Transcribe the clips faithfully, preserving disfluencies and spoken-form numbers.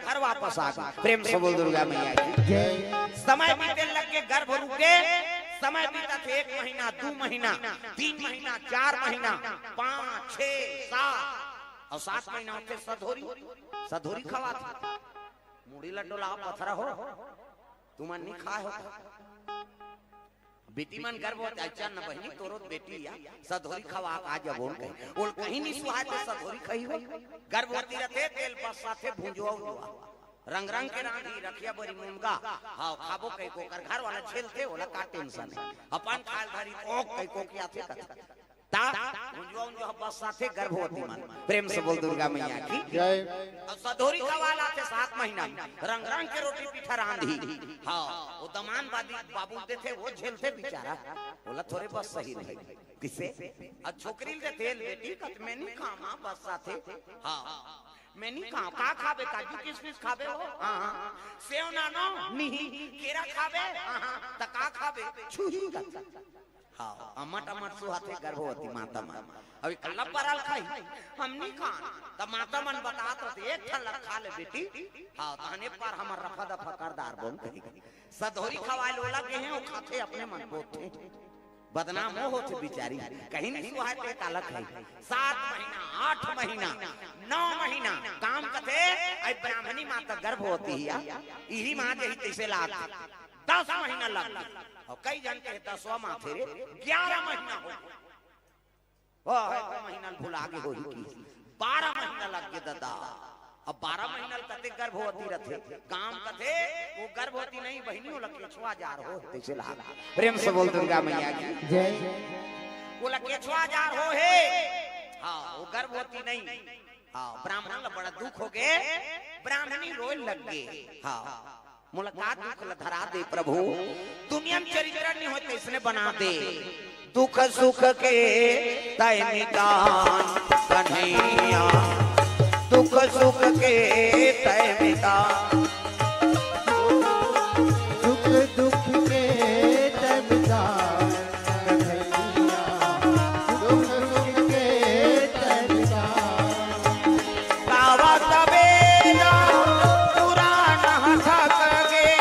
घर वापस आ गे। प्रेम से बोल दुर्गा मैया की। जय। समय बीते लग के गर्भ रुके, समय बीतत हे एक महीना, दू महीना, तीन महीना, चार महीना, पाँच, छह, सात, अउ सात महीना होथे सधोरी, सधोरी खवाथे। मुड़ी ल डोला, पथरा हो, तुमन नइ खाय हो। बेटी मन गर्भवती, "अइचन न बहिनी, तोरो बेटी या, सधोरी खवा आ जबोन," कही। ओला कहीं नइ सुहाय त सधोरी खही हो। गर्भवती रथे, तेल बस्साथे, भुंजवा उंजवा। रंग रंग के रांधी, रखिया बरी मुनगा। हाँ, खाबो कहिके ओकर घर वाला झेलथे, ओला का tension हे। अपन खाय ल धरी, ओक कहिके ओकियाथे कथे। त भुंजवा उंजवा बस्साथे गर्भवती मन। प्रेम से बोल दुर्गा मैया की। जय। अउ सधोरी खवा लाथे सात महीना म। रंग रंग के रोटी पीठा रांधी। हाँ, ओ दमांद बादी बाबू ल देथे, ओ झेलथे बिचारा। ओला थोरे बस्सही नहीं। कइसे? अउ छोकरी ल देथे, "ले बेटी, कथे मैं नइ खांव, माँ बस्साथे।" हाँ, "मैं नइ खांव।" "का खाबे? काजू किशमिश खाबे हो?" "हाँ, हाँ।" "सेव नानो?" "नहीं।" "केरा खाबे?" "हाँ, हाँ।" "त का खाबे?" "छुही।" हाँ, अमट अमट सुहाथे गर्भवती माता मन। अभी कल्ला परल खाही, हम नइ खान। त माता मन बतात रथे, "एक ठन ल खा ले बेटी।" हाँ, तहन एक बार हमर रफा दफा कर डारबोन कही। सधोरी खवाय ल ओला गे हे, ओ खाथे अपने मन बोथे। बदनाम ओ होथे बिचारी, कहीं नइ सुहाय ते काला खाही। सात महीना, आठ महीना, नौ महीना, काम कथे, अइ ब्राह्मणी माता गर्भवती हिया, इही माँ जही तइसे लात। दस महीना लग गे। अउ कई झन के दसवाँ माथे रे, ग्यारह महीना हो गे। ओ, एको महीना ल भुला गे होही कि बारह महीना लग गे ददा। अब बारह महीना ल कते गर्भवती रथे, काम कथे, ओ गर्भवती नहीं बहिनी, ओला केछवा जार हो, तइसे लात। प्रेम से बोल दुर्गा मैया की। जय। ओला केछवा जार हो हे। हाँ, ओ गर्भवती नहीं। हाँ, ब्राह्मण ल बड़ा दुख हो गे, ब्राह्मणी रोय लग गे। हाँ। मोला का दुख ल धरा दे प्रभु, दुनिया म चरित्र नइ होय तइसने बना दे। दुख सुख के तय मितान कन्हैया, दुख सुख के तय मितान। सुख दुख के तय मितान कन्हैया, दुख सुख के तय मितान। गावत वेद पुराण हसक गे।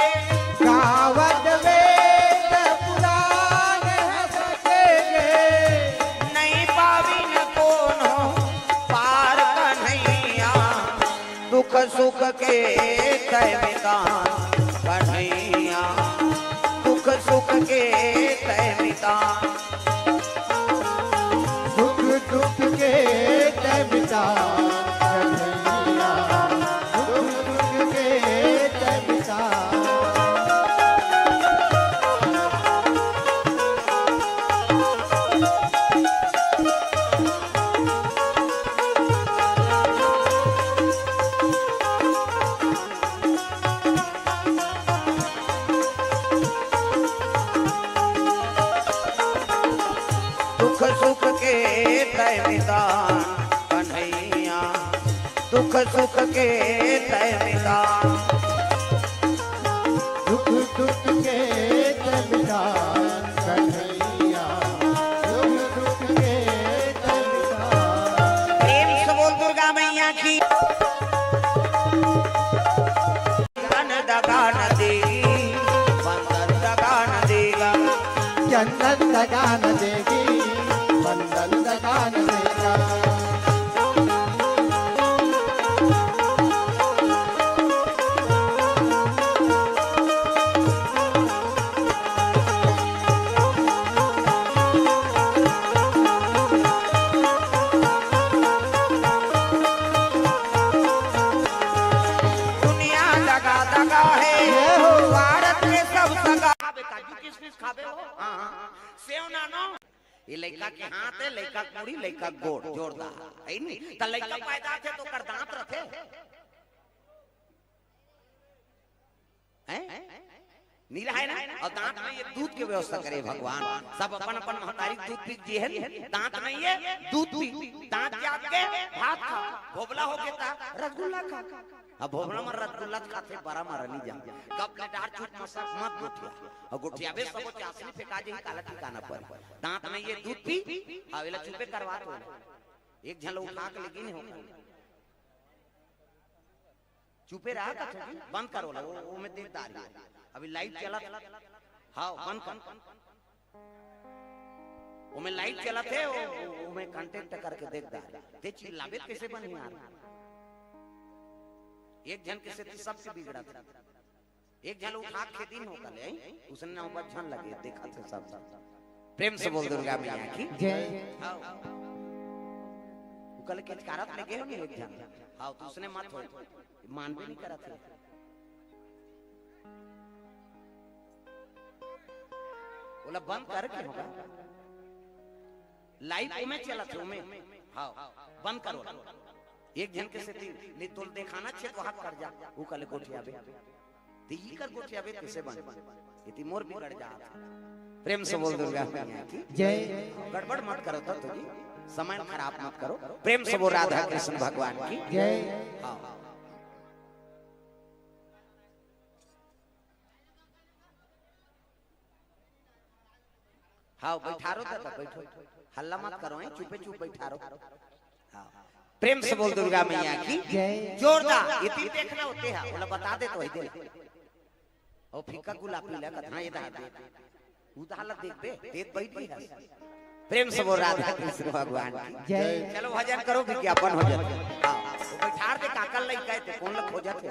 गावत वेद पुराण हसक गे। नइ पाविन कोनो पार कन्हैया। दुख सुख के तय मितान कन्हैया। दुख सुख के तय मितान। दुख दुख के तय मितान कन्हैया, दुख दुख के तय मितान। दुख सुख के तय मितान कन्हैया, दुख सुख के तय मितान। दुख दुख के तय मितान कन्हैया, दुख दुख के तय मितान। प्रेम से बोल दुर्गा मैया की। चंदन दगा न देगी, बंदन दगा न देगा। चंदन दगा न देगी, बंदन दगा न देगा। दुनिया दगा दगा हे, जय हो। भारत में सब दगा। खाबे काजू किशमिश खाबे हो? हाँ, हाँ। सेव नानो। ये लइका के हाथ हे, लइका के मुड़ी, लइका के गोड़, जोरदार। हे नी? त लइका पैदा होथे त ओकर दांत रथे। हैं? नइ रहय ना? अउ दांत नइ हे, दूध के व्यवस्था करे भगवान। सब अपन अपन महतारी के दूध पी के जिए हे, दांत नइ हे, दूध पी, दांत जाग के भात खा, भोभला हो गे त रसगुल्ला खा। अब भोभला म रसगुल्ला खाथे, बरा म नइ जा। कब ले डार चुप मसा मत गोठिया। अउ गोठियाबे सबो चासनी फेंका जाही, काला ठिकाना पर। दांत नइ हे, दूध पी, अउ एला चुपे करवा तो। एक झन ल उठा के लेगिन हो। चुपे रहा कथों जी, बंद करो ला, वो, वो में देख डारी। अभी लाइट चलत, हाँ, बंद कर। वो में लाइट चलत हे, वो, वो में कॉन्टैक्ट करके देख डारी। ते चिल्लाबे कैसे बनी यार? एक झन के सेती सबके बिगड़त हे। एक झन उठा के दिन हो कले, उसने नौबत झन लगे, देखत हे सब। प्रेम से बोल दुर्गा मैया की। जय। हाँ। वो कल के कारत लगे हो नहीं एक झन। हाँ, तो उसने मत हो। मान भी नहीं करत हे। बोला बंद कर के होगा। लाइव ओमे चलत हे ओमे। हाँ, बंद करो। एक झन के सेती, नहीं तोल देखाना छे तो हाथ कर जा। वो कल गोठियाबे। ते ई कर गोठियाबे कैसे बन? इति मोर बिगड़ जात। प्रेम से बोल दुर्गा मैया की। जय। गड़बड़ मत करो तब तो जी। समय खराब मत करो। प्रेम से बोल राधा कृष्ण भगवान की। जय। हाँ। हाँ, बैठारो दादा, बैठो। हल्ला मत करो, हैं? चुपे चुप बैठारो। हाँ। प्रेम से बोल दुर्गा मैया की। जय। जोरदार, ये तीन देखना होते हैं, बोला बता दे तो वही दे। ओ फीका गुलाबी लगा, हाँ, ये दादा दे। उधाला देख बे, तेज बैठ गई है। प्रेम से बोल राधा कृष्ण भगवान की। जय। चलो भजन करो, विज्ञापन हो जाए। हाँ, वो बैठार दे काकल लई गए थे, कौन लोग खोजत हे?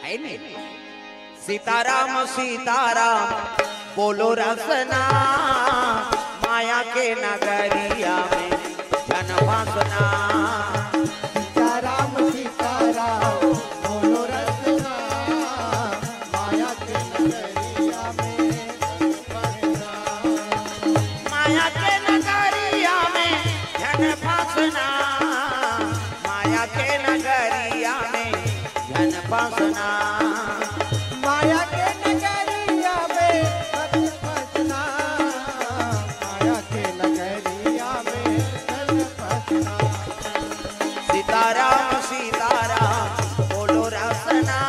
है नहीं? सीताराम सीताराम बोलो रसना, माया के नगरिया में झन फासना। सीताराम सीताराम बोलो रसना, माया के नगरिया में झन फासना। माया के नगरिया में झन फासना, माया के नगरिया में झन फासना। माया के नगरिया में झन फासना, माया के नगरिया में झन फासना। सीताराम सीताराम बोलो रसना,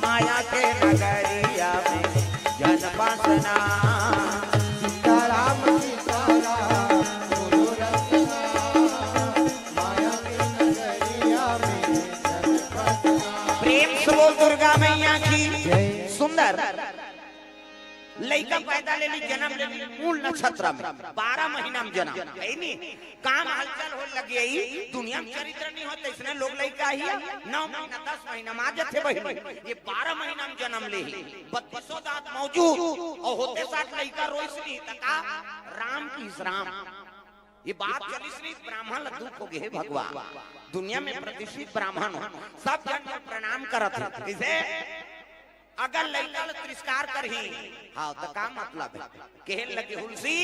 माया के नगरिया में झन फासना। सीताराम सीताराम बोलो रसना, माया के नगरिया में झन फासना। प्रेम से बोल दुर्गा मैया की। जय। सुंदर। लइका पैदा ले ली, जन्म ले ली मूल नक्षत्र में, बारह महीना में जन्म, है नी? काम हलचल हो लगे ही, दुनिया में चरित्र नहीं होता, इसने लोग लइका ही है, नौ महीना, दस महीना में आ जाते बहिनी, ये बारह महीना में जन्म ले ही, बत्तीसों दांत मौजूद, और होते साठ लइका रोइस नहीं, तका राम की राम। ये बात चलिस नहीं, ब्राह्मण ला दुख हो गए, हे भगवान, दुनिया में प्रतिष्ठित ब्राह्मण हो, सब जन प्रणाम करत हे, किसे? अगर लइका ल तिरस्कार करही, हाँ, त का मतलब हे? कहे लगे हुलसी,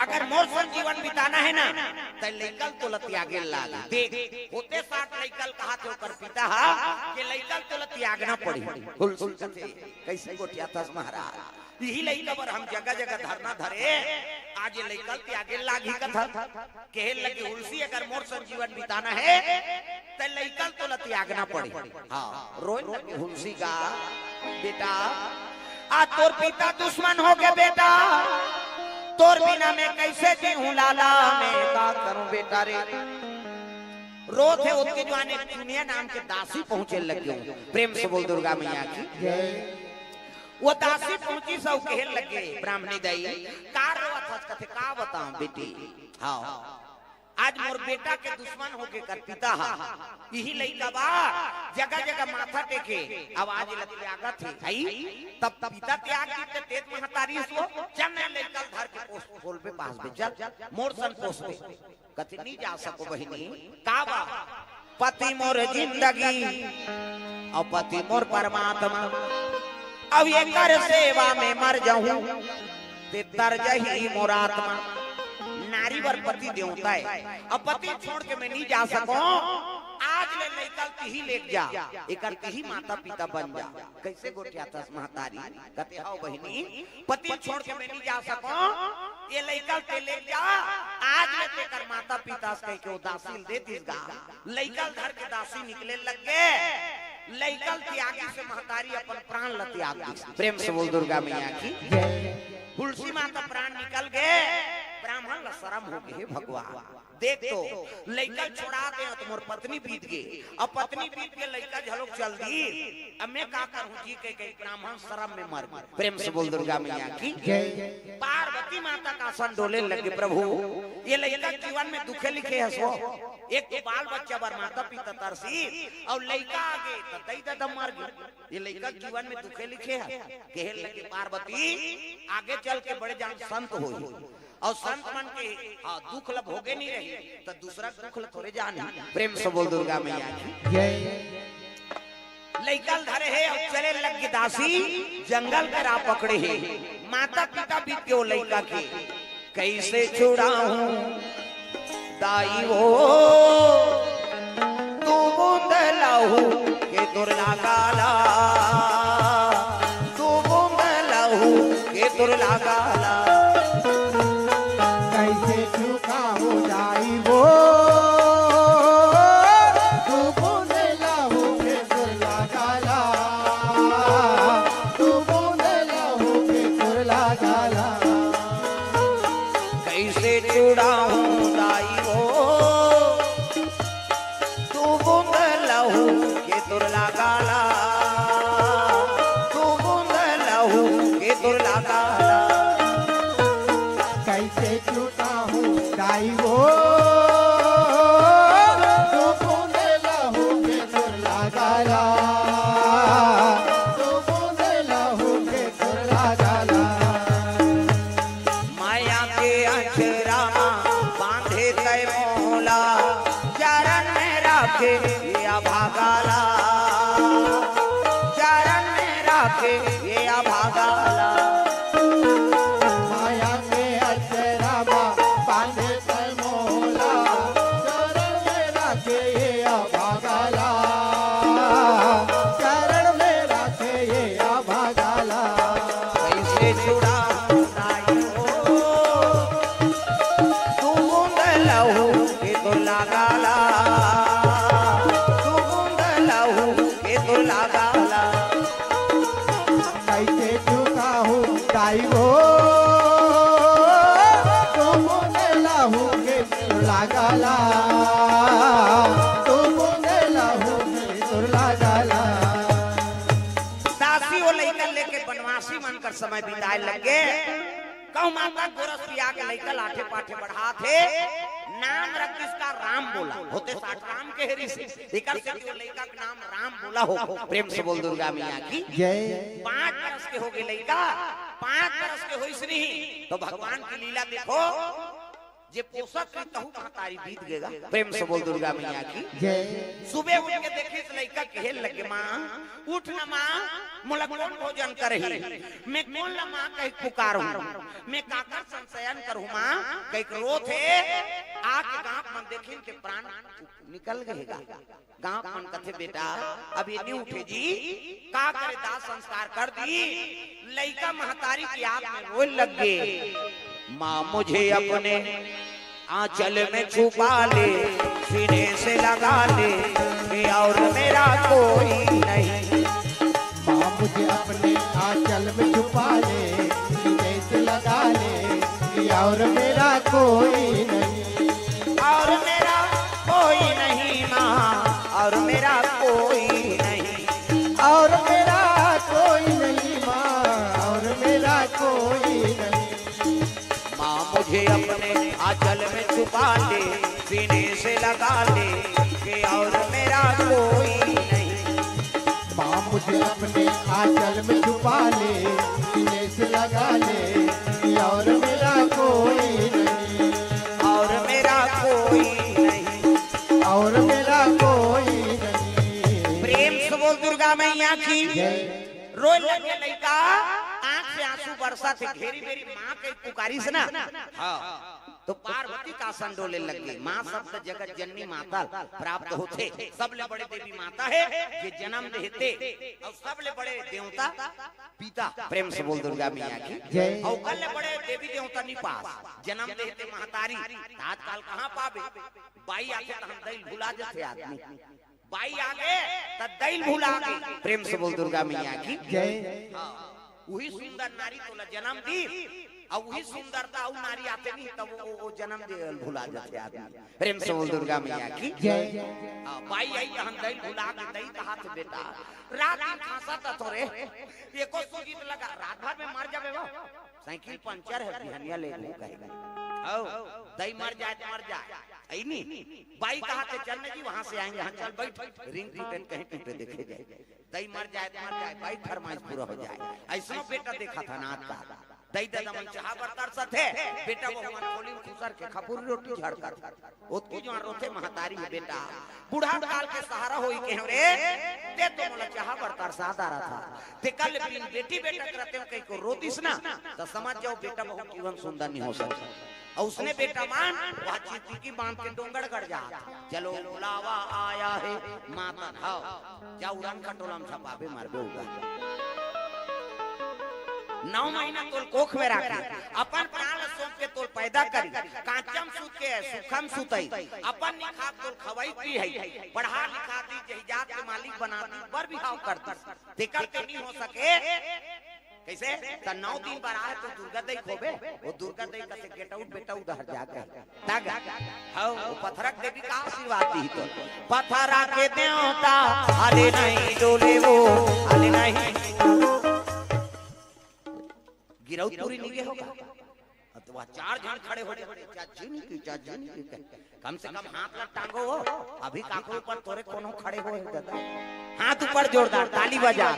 अगर मोर संग जीवन बिताना हे ना, त लइका ल तोला त्यागे लाग। देख, होते साठ लइका ल कहा थे ओकर पिता हा, के लइका ल तोला त्यागना पड़ी। हुलसी कथे, कैसे गोठियाथस महाराज? इही लइका बर हम जगह जगह धरना धरे, आज ये लइका ल त्यागे लाग ही कथन। कहे लगे हुलसी, अगर मोर संग जीवन बिताना हे, त लइका ल तोला त्यागना पड़ी। हाँ, रोए लगे हुलसी का, बेटा, आज तोर पिता दुश्मन हो गए बेटा, तोर बिना मैं कैसे जीहूं लाला, मैं का करूं बेटा रे। रोत हे ओतके जुवार एक चुनिया नाम के दासी पहुंचे लगे। प्रेम से बोल दुर्गा मैया की। जय। वो दासी पहुंचिस अउ कहे लगे, ब्राह्मणी दाई, का रोवत हस? कथे, का बताऊं बेटी, हाँ, आज मोर बेटा के दुश्मन होके कर पिता हा, इही लइका बा, जगह जगह माथा टेके, अब आज ल त्यागत हे, हई, तब पिता त्याग दीस ते तेज महतारी सो, चल न लइका ल धर के पोस, खोलबे पासबे, चल, मोर सन पोसबे। कथे, "नी जा सको बहिनी।" "का बा?" "पति मोर जिंदगी अउ पति मोर परमात्मा, अब एकर सेवा में मर जाहूं, ते तर जही मोर आत्मा।" नारी बर पति देवता हे, अब पति छोड़ के मैं नी जा सको। आज ले लइका ल तिही लेके जा, एकर तिही माता पिता बन जा। कैसे गोठियाथस महतारी? कथे, "हव बहिनी, पति छोड़ के मैं नी जा सको, ये लइका ल ते लेके जा।" आज ले तेकर माता पिता से कहिके वो दासी ल दे दिस गा। लइका ल धर के दासी निकले लग गे। लइका ल त्यागिस महतारी अपन प्राण ल त्याग दिस। प्रेम से बोल दुर्गा मैया की। जय। हुलसी माता प्राण निकल गे। ब्राह्मण ला शरम हो गे, हे भगवान, देख तो, लइका छोड़ा दे तो मोर पत्नी बीत गे, अब पत्नी बीत गे, लइका झलोक चल दी, अब मैं का करूं जी, कहि कहि ब्राह्मण शरम में मर गे। प्रेम से बोल दुर्गा मैया की। जय। पार्वती माता का आसन डोले लगे, प्रभु, ये लइका जीवन में दुखे लिखे हस वो, एक तो बाल बच्चा बर माता पिता तरसी, अउ लइका आगे त दई ददा मर गे, ये लइका जीवन में दुखे लिखे हे। कहे लगे पार्वती, आगे चल के बड़े जान संत होही, अउ संत मन के, हाँ, दुख ल भोगे नहीं रही, त दूसरा के दुख ल थोरे जान। प्रेम से बोल दुर्गा मैया की। जय। लइका ल धरे हे अउ चले लग गे दासी, जंगल के राह पकड़े हे। माता पिता बीत गे वो लइका के, कैसे छुड़ाऊं दाई वो, दू बूंद लहू के तोर लागाला, दू बूंद लहू के तोर लागाला। कैसे चुकाहूं दाई वो, दू बूंद लहू के तोर लागाला, दू बूंद लहू के तोर लागाला। कैसे छुड़ाहूं दाई वो, दू बूंद लहू के तोर लागाला, दू बूंद लहू के तोर लागाला। कैसे चुकाहूं दाई वो, दू बूंद लहू के तोर लागाला, दू बूंद लहू के तोर लागाला। माया के अचरा मा बांधे तै मोला, चरण में राखे ये अभागाला, चरण में राखे ये अभागाला। माया के अचरा मा बांधे तै मोला, चरण में राखे ये अभागाला, चरण में राखे ये अभागाला। कैसे छुड़ाहूं दाई वो, दू बूंद लहू के तोर लागाला, दू बूंद लहू के तोर लागाला। कैसे चुकाहूं दाई वो, दू बूंद लहू के तोर लागाला, दू बूंद लहू के तोर लागाला। दासी वो लइका लेके बनवासी मन कर समय बिताए लगे। कहूं माता गोरस पिया के लइका लाठे पाठे बढ़ात हे, नाम रख इसका राम बोला, होते साठ राम के हरी से, एकर से जो लइका के नाम राम बोला हो। प्रेम से बोल दुर्गा मैया की। जय। पाँच बरस के हो गे लइका, पाँच बरस के होइस नहीं, तो भगवान की लीला देखो, जे पोसत रही तहू महतारी बीत गेगा। प्रेम से बोल दुर्गा मैया की। जय। सुबह उठ के देखिस लइका, कहे लगे, माँ, उठ ना माँ, मोला कोन भोजन करही? मैं कोन ला माँ कहि पुकारहूं? मैं काकर संग सयन करहूं माँ? कहि के रोत हे। आके गांव मन देखिन के प्राण निकल गे गा। गांव मन कथे, बेटा, अब ये नहीं उठे जी, का करे, दाह संस्कार कर दी। लइका महतारी की याद में रोए लग गे। माँ मुझे अपने आंचल में छुपा ले, सीने से लगा ले, और मेरा कोई नहीं। माँ मुझे अपने आंचल में छुपा ले, सीने से लगा ले, और मेरा कोई नहीं। और मेरा कोई नहीं माँ, और मेरा कोई नहीं। और मेरा कोई नहीं माँ, और मेरा कोई नहीं। माँ मुझे अपने आंचल में छुपा ले, सीने से लगा ले, कि और मेरा कोई नहीं। माँ मुझे अपने आंचल में छुपा ले, सीने से लगा ले, कि और मेरा कोई नहीं। और मेरा कोई नहीं। और मेरा कोई नहीं। प्रेम से बोल दुर्गा मैया की। जय। रोए लगे लइका, आंख से आंसू बरसत हे, घेरी बेरी माँ के पुकारिस ना। हाँ। तो पार्वती का आसन डोले लग गे। माँ शब्द जगत जननी माता प्राप्त होथे। सबले बड़े देवी माता हे, जे जनम देथे, अउ सबले बड़े देवता पिता। प्रेम से बोल दुर्गा मैया की। जय। अउ ओकर ले बड़े देवी देवता नी पास, जनम देथे महतारी। आजकल कहाँ पाबे? बाई आथे त हम दई ल भुला जथे आदमी। बाई आगे त दई ल भुला गे। प्रेम से बोल दुर्गा मैया की। जय। हाँ, उही सुंदर नारी तोला जनम दी, अउ वही सुंदरता अउ नारी आथे नहीं, तब वो, वो, वो जन्म दे भुला जाथे आदमी। प्रेम से बोल दुर्गा मैया की। जय। हाँ, बाई आई तहन दई भुला के दई कहाथे, "बेटा, रात दिन खांसत हस रे, एको सूजी त लगा, रात भर में मर जाबे वो, साइकिल पंचर हे, बिहनिया ले घूम कहेगा।" हौ, दई मर जाए त मर जाए, है नी? बाई कहाथे, "चल ना जी, वहां से आएंगे, हाँ, चल बैठ, रिंग टूटे त कहीं टूटे, देखे जाए।" दई मर जाए त मर जाए, बाई फरमाइश पूरा हो जाए। अइसनो बेटा देखाथन आज का। दई ददा मन चाहा बर तरसथे, बेटा बहू मन खोली म खुसर के खपुरी रोटी झड़कत। ओतकी जुवार रोथे महतारी हे, "बेटा, बूढ़ा काल के सहारा होई के हंव रे, ते तो मोला चाहा बर तरसा डारथस। तेकर ले बिन बेटी बेटा के रतेंव कहिके रो दिस ना, त समझ जाओ बेटा बहू जीवन सुंदर नहीं हो सकता।" अउ उसने बेटा मन वहाँ चिरचिकी बांध के डोंगरगढ़ जात। "चलो बुलावा आया है मातन हव।" जा उड़न खटोला म छपाबे, मरबे उड़न। नौ महीना तोल कोख में राखे, अपन प्राण सौंप के तोल पैदा करी, कांचम सूत के सुखम सुतई, अपन निखात तोल खवई पिहई, पढ़ा लिखा दी, जहिजात के मालिक बना दी, बर बिहाव कर दी। तेकर ते नहीं हो सके। कैसे? त नौ दिन बर आए तो दुर्गा दई खोबे, वो दुर्गा दई कथे, "Get out बेटा, उधर जाके।" तग, हौ, वो पथरा के देवी का आशीर्वाद दी तो। पथरा के देवता, हाले नहीं डोले वो, हाले नहीं। गिरौदपुरी निगे होगा। अब तो वहाँ चार झन खड़े हो जाते, "चाची नहीं की, चाची नहीं की।" कम से कम हाथ ला टांगो वो, अभी काकरो ऊपर तोरे कोनो खड़े होए हे ददा। हाथ ऊपर जोरदार ताली बजा।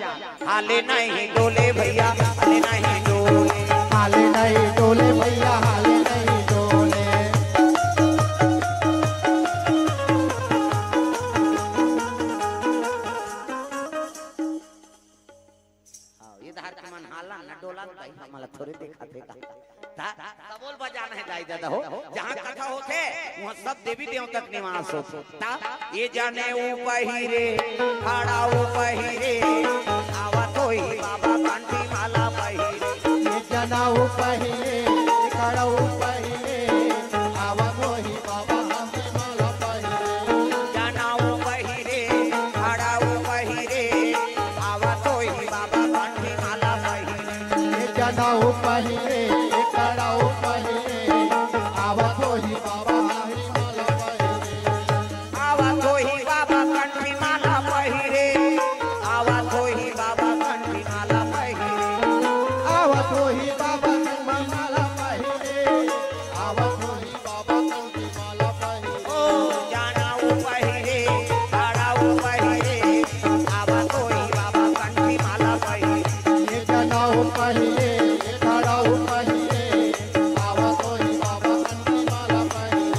हाले नहीं डोले भैया, हाले नहीं डोले। हाले नहीं डोले भैया, हाले नहीं डोले। हाँ, ये धार के मन हाला न डोला, भाई हमला थोरे देखाथे का। ता, तबोल बजाना हे दाई ददा हो। जहाँ कथा होथे, वहाँ सब देवी देवता के निवास होथे। ता, ये जाने ऊ पहिरे, खड़ा ऊ पहिरे, आवत होही बाबा कंठी माला पहिरे। ये जना ऊ पहिरे, खड़ा ऊ पहिरे, आवत होही बाबा कंठी माला पहिरे। जना ऊ पहिरे, खड़ा ऊ पहिरे, आवत होही बाबा कंठी माला पहिरे। ये जना ऊ पहिरे, खड़ा ऊ पहिरे, आवत होही बाबा कंठी माला पहिरे। आवत होही बाबा कंठी माला पहिरे, आवत होही बाबा कंठी माला पहिरे। आवत होही बाबा कंठी माला पहिरे, आवत होही बाबा कंठी माला पहिरे। ओ जना ऊ पहिरे, खड़ा ऊ पहिरे, आवत होही बाबा कंठी माला पहिरे। ये जना ऊ पहिरे, खड़ा ऊ पहिरे, आवत होही बाबा कंठी माला पहिरे।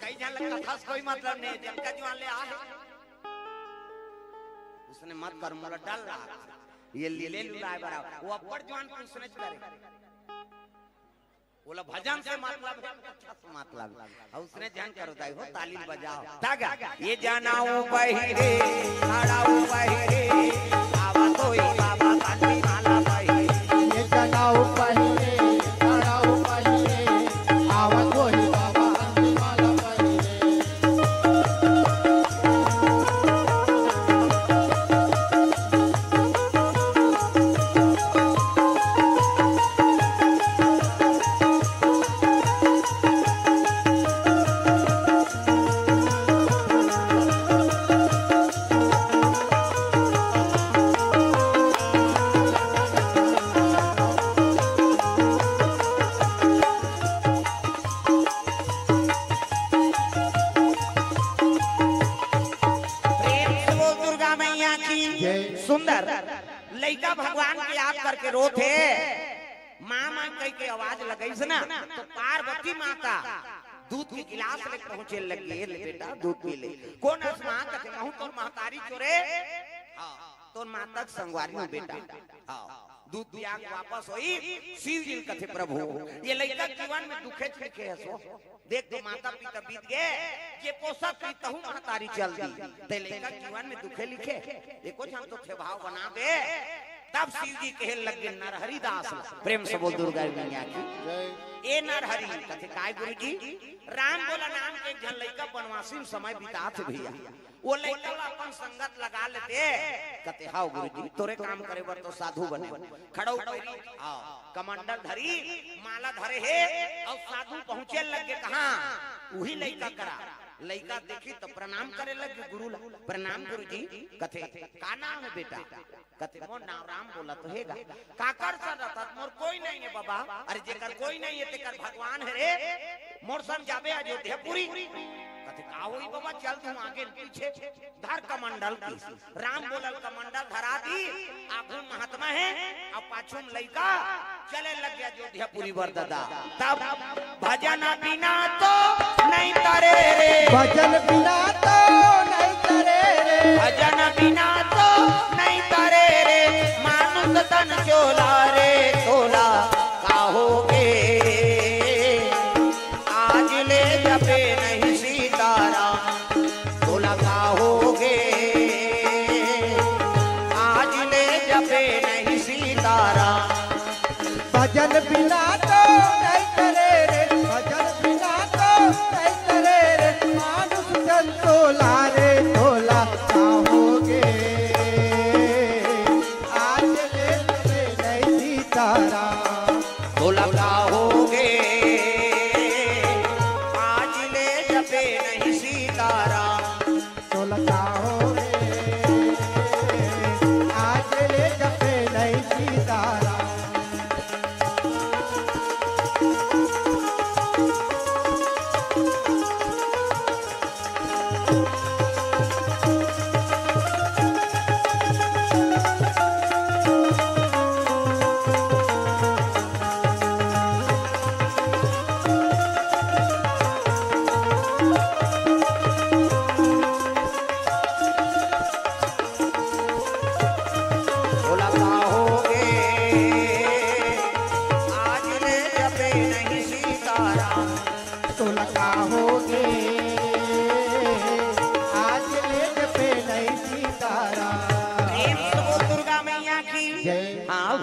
कई झन लगत हस कोई मतलब नहीं, जतका जुवार ले आहे। उसने मत कर, मोला डर लगा। ये लीले लुलाए बर आए। वो अब्बड़ जुवार के उसने करे। ओला भजन से मतलब हे, अच्छा से मतलब हे। अउ उसने झन करो दाई हो, ताली बजाओ। तग, ये जना ऊ पहिरे, खड़ा ऊ पहिरे, आवत होही बाबा कंठी माला पहिरे। ये जना ऊ पहिरे, खड़ा ऊ पहिरे, आवत होही बाबा कंठी माला पहिरे। प्रेम से बोल दुर्गा मैया की। जय। सुंदर लइका भगवान के याद करके रोथे। माँ, माँ कहिके आवाज लगइस ना, तो पार्वती माता दूध के गिलास ले पहुंचे लगे, "ले बेटा, दूध पी ले।" "कोन अस माँ?" कथे, "महूं तोर महतारी चोरे।" हाँ, "तोर माता के संगवारी हूं बेटा।" हाँ, दूध पिया के वापस होई, शिव जी ल कथे, "प्रभु, ये लइका जीवन में दुखे लिखे हस वो।" देख तो माता पिता बीत गे, जे पोसत रही तहू महतारी चल दी। ते लइका जीवन में दुखे लिखे, एको झन तो ठेभाव बना दे। तब शिव जी कहे लगे नरहरि दास ला, प्रेम से बोल दुर्गा मैया की। जय। ए नरहरि, कथे, "काय गुरुजी?" "राम बोला नाम के एक झन लइका बनवासी में समय बितात हे भैया, वो लइका ला अपन संगत लगा लेते।" कथे, "हाव गुरुजी, तोरे काम करे बर तो साधु बने।" खड़ाऊ पैरी, हाव, कमंडल धरी, माला धरे हे, अउ साधु पहुंचे लगे कहाँ? उही लइका करा। लइका देखी तो प्रणाम करे लगे गुरु ला, "प्रणाम गुरुजी।" कथे, "का नाम हे बेटा?" कथे, "मोर नाम राम बोला तो हे गा।" "काकर सन रथस?" "मोर कोई नहीं हे बाबा।" "अरे जेकर कोई नहीं हे तेकर भगवान हे रे, मोर संग जाबे अयोध्यापुरी।" कथे, "का होई बाबा, चल तू आगे पीछे धर कमंडल की।" राम बोलल कमंडल धरा दी, आगू महात्मा हे, अउ पाछू में लइका चले लग गया अयोध्यापुरी बर ददा। तब भजन बिना तो नहीं तरे रे। भजन बिना तो नहीं तरे रे। भजन बिना तो नहीं तरे रे। मानुष तन चोला रे, चोला का होगे। आज ले जपे नहीं सीताराम, चोला का होगे। आज ले जपे नहीं सीताराम। भजन बिना तो नहीं तरे रे, भजन बिना तो नहीं तरे रे, मानुष तन चोला रे, चोला का होगे। आज ले जपे नहीं सीताराम, चोला का होगे। आज ले जपे नहीं सीताराम। चोला का होगे, आज ले जपे नहीं सीताराम। चोला का होगे, आज ले जपे नहीं सीताराम। चोला का होगे,